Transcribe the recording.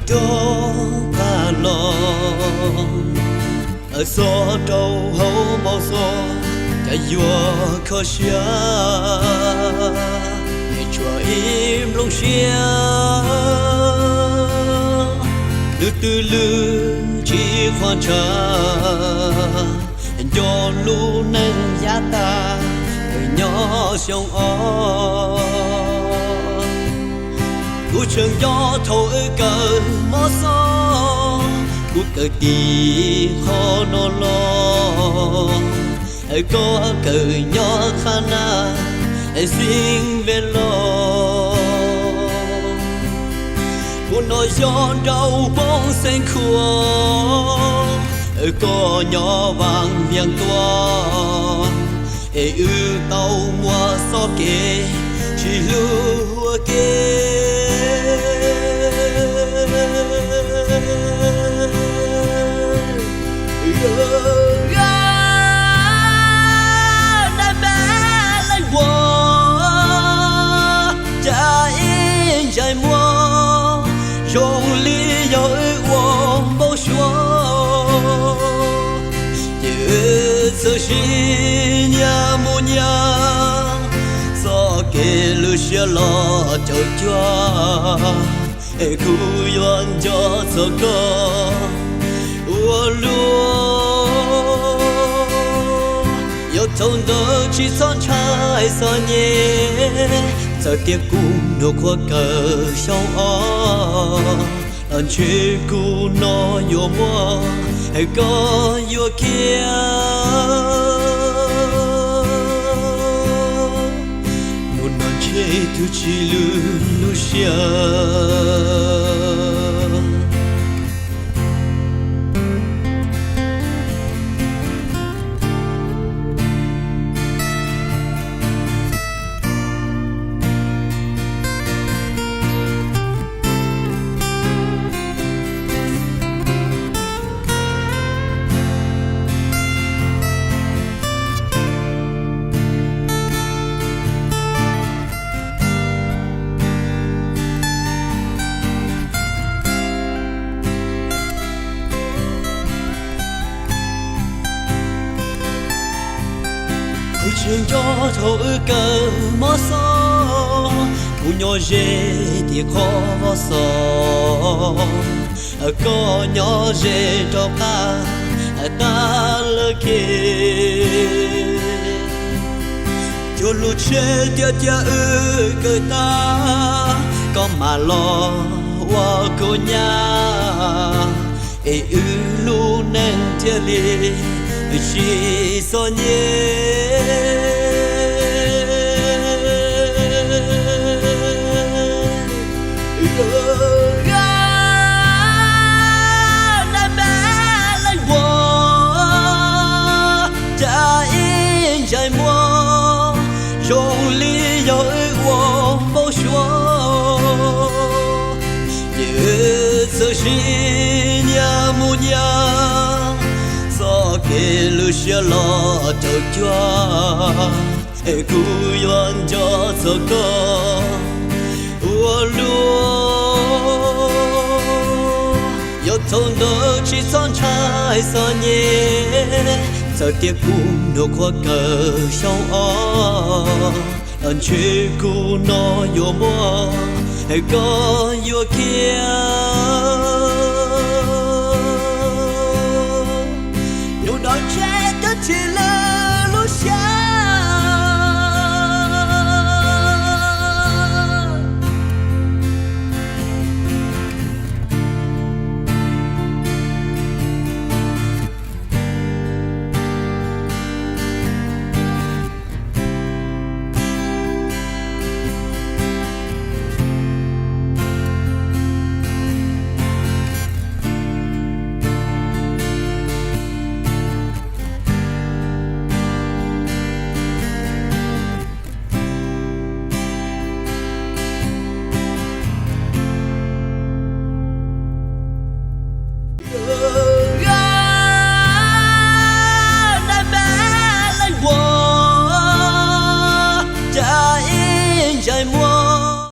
Rov qab los txog rau hauv npau suav, cas yuav kho siab, es tshuav ib nplooj siab. Lwm tus lwm tsis qhuas ntshaw, nco lub neej yav tag nyob xyoo ob. Kuv tseem nco thaum wb kawm mos xos, kuv kawm tib qho no los, koj kawm nyob qhab nab xeev Ves Los. Kuv no yog nraug Poob Xeev Khuam, koj nyob Vaj Vias Tuam, es wb tau muaj txoj kev tsis hlub ua ke. Nab npab leej ua cas ib ntsais muag zoo li yog wb ua npau suav. Ces wb txawm sib nyiam mus nyiam, txoj kev lwj siab los caum cuag, es kuv yuav nco txog koj ua luaj. Yog thaum ntawd tsis txhob ntshai txom nyem, txawm tias kuv hnub qhuav kawm xyoo ob, los ntshe kuv no yuav muaj, koj yuav khiav. Hnub no ntshe twb tsis lwj lub siab. Kuv tseem nco thaum wb kawm mos xos, kuv nyob ze tim qhov voj xos, koj nyob ze rov qab tag lawm kiag. Cuag lub tsheb tiag tiag wb kawm tag, koj mam los ua kuv nyab, es wb lub neej thiaj li tsis txom nyem. Nab npab leej ua cas ib ntsais muag zoo li yog wb ua npau suav. Ces wb txawm sib nyiam mus nyiam, txoj kev lwj siab los caum cuag, es kuv yuav nco txog koj ua luaj. Yog thaum ntawd tsis txhob ntshai txom nyem, txawm tias kuv hnub qhuav kawm xyoo ob, los ntshe kuv no yuav muaj, koj yuav khiav. Hnub no ntshe twb tsis lwj